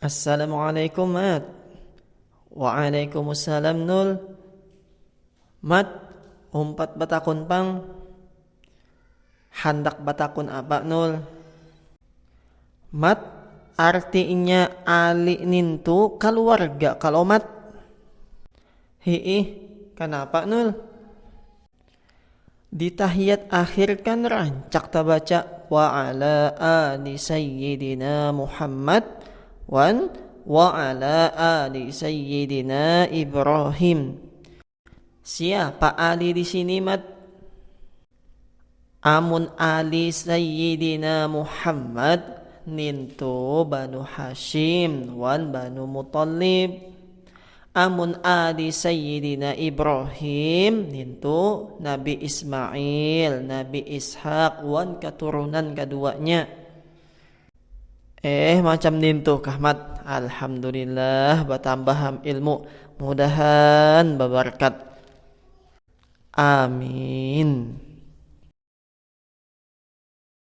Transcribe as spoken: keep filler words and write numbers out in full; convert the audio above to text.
Assalamualaikum, Mat. Waalaikumsalam, Nul. Mat, umpat batakun pang. Handak batakun apa, Nul? Mat, artinya Ali nintu kaluarga kalo, Mat? Hiih, kanapa, Nul? Di tahiyat akhir kan rancak tabaca wa ala ali sayyidina Muhammad wan wa ala ali sayyidina Ibrahim. Siapa Ali di sini, Mat? Amun Ali sayyidina Muhammad nintu Banu Hashim wan Banu Muttalib. Amun Ali sayyidina Ibrahim nintu Nabi Ismail, Nabi Ishak wan katurunan kaduanya. Eh, macam nintu kah, Mat? Alhamdulillah, batambah am ilmu. Mudahan babarkat. Amin.